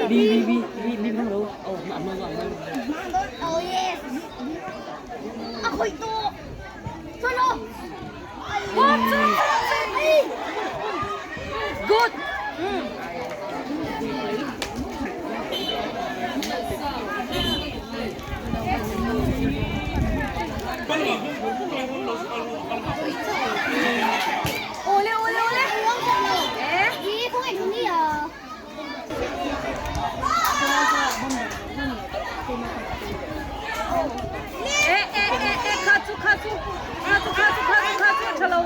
B B B B B không đâu. Oh, mà mà mà. Oh yes. À khởi tố. Cho nó. Good. Ole ole ole. Eh? Không phải chúng đi à. Eh eh eh eh kha chu kha chu. Kha chu kha chu kha chu kha chu chalo.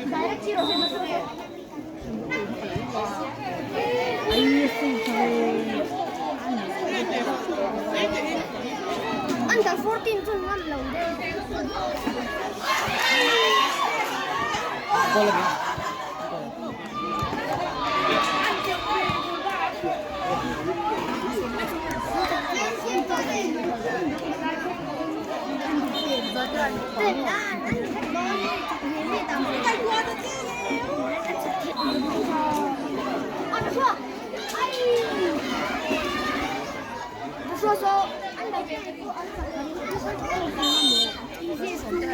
Direct zero. Under 14 chun ngam lo de. Có là cái.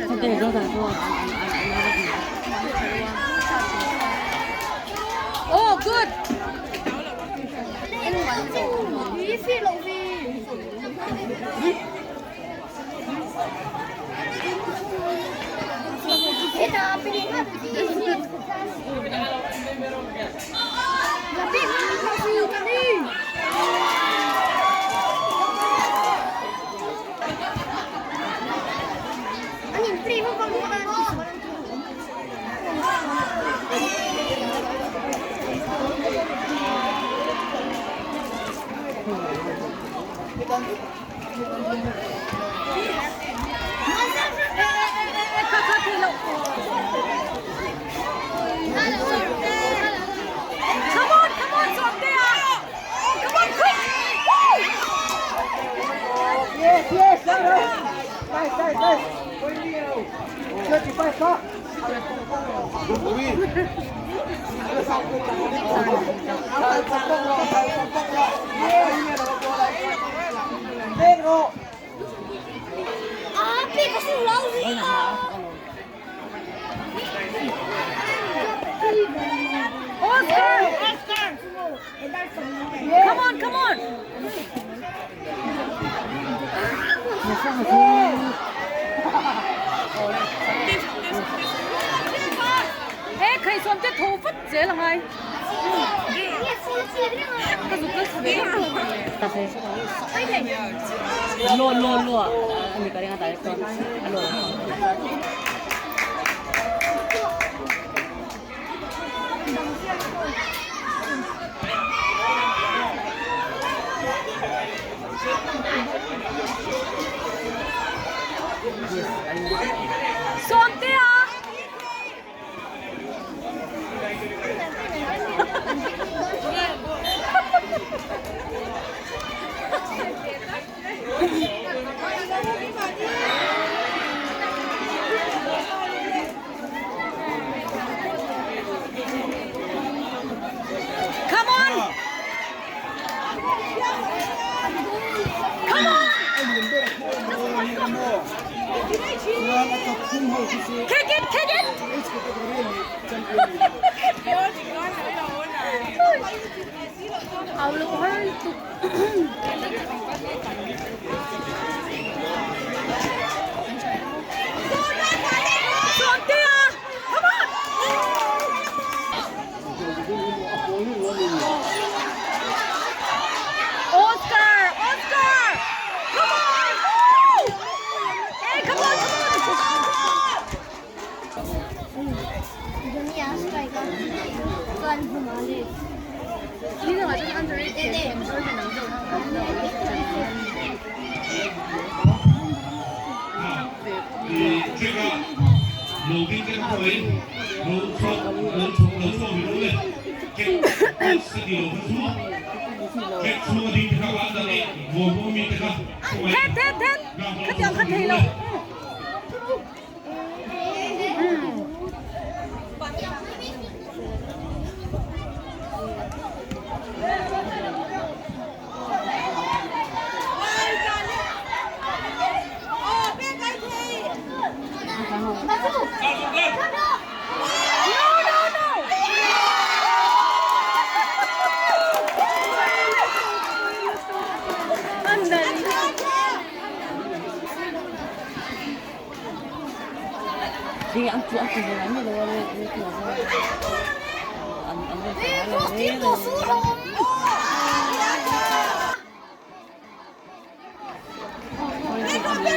Không tên do thằng thua. Oh, good. Kha kha thei lo. Come on, come on, Sawmtea! Oh, come on, quick! Woo! Yes, yes, no, no. Nice, nice, nice. 35 pa. Negro. Ah, 这个是老鼠啊！ Oscar! Come on, come on! He khai Sawmte tho vat zel a ngai. Ka zuk kal thla ve Ta se. Lo lo lo ani ka ring a direct chuan a lo. Sawmtea! Come on! Come on! Kick it, kick it! Au lo har tu. Sawmtea! Come on! Oscar! Oscar! Come on! Woo! Hey, come on, come on! 这个路边这个位，路错路错路错路嘞，这是的路错，这错的这个完的嘞，我不明这个。 Head, head, head! Khatiang khat thei lo. No, no, no! Andali. Thì ăn ăn thì làm như lo le le ăn ăn le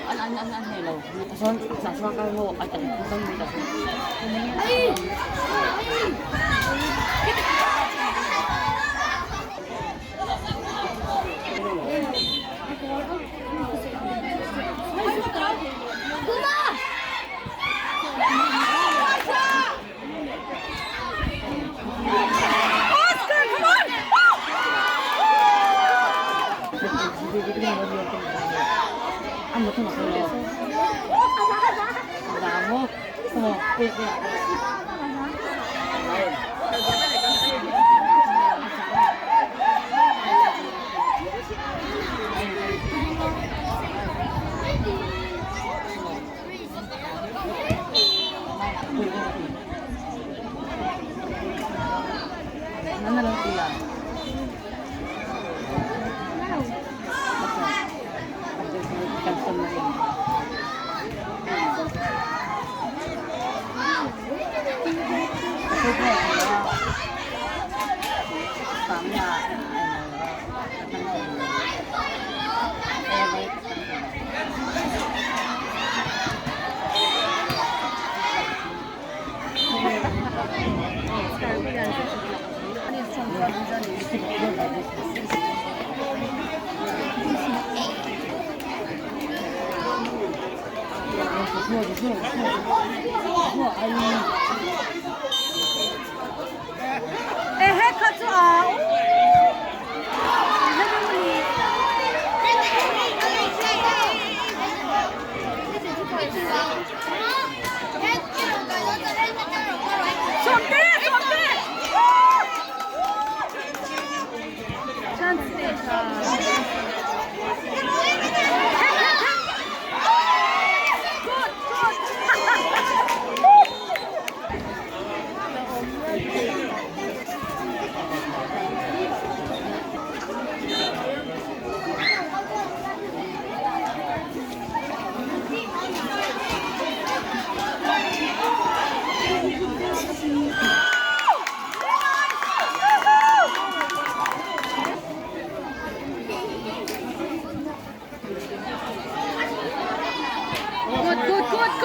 ăn ăn ăn ăn này lo. Son sa sa ka ho ăn ăn son mi ta. Oscar, come on! Ăn một thôi mà không Dạ mo. Ờ, pe pe. Mana lang pila? Kan na yun. Ehe kha chu a Sawmte! Sawmte! Chance te tha. Good, good. Good, good, good,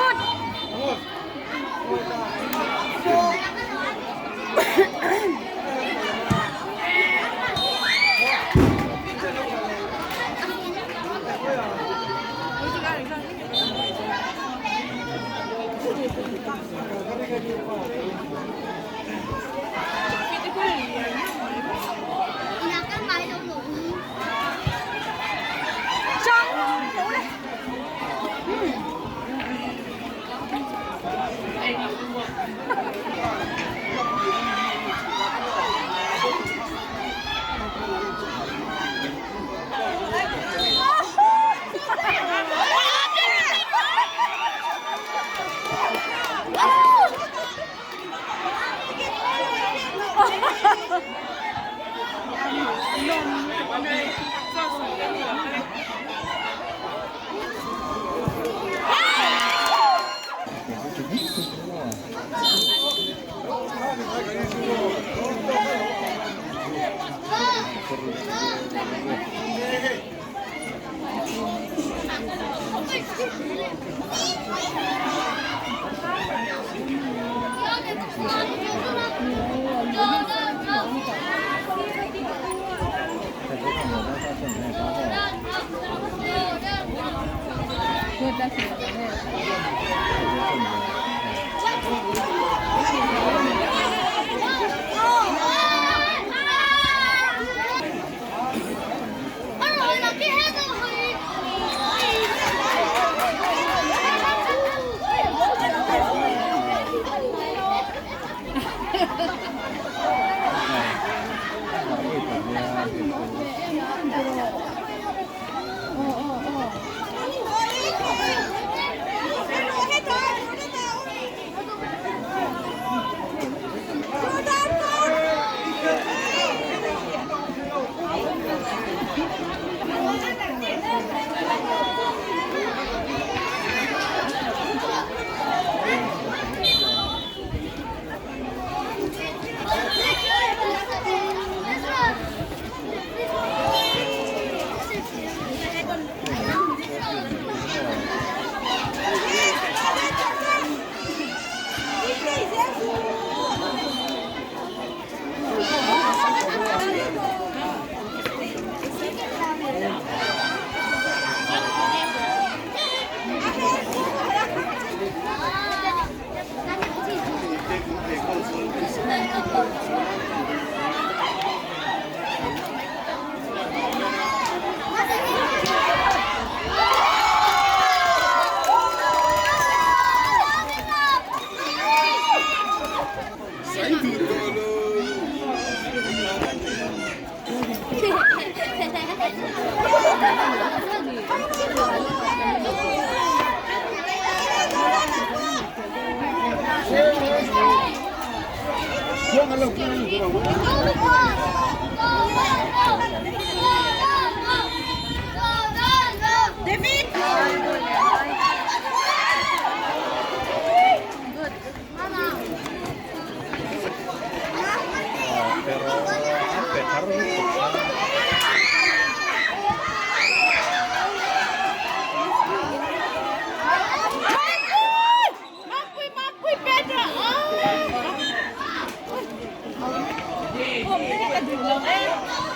good.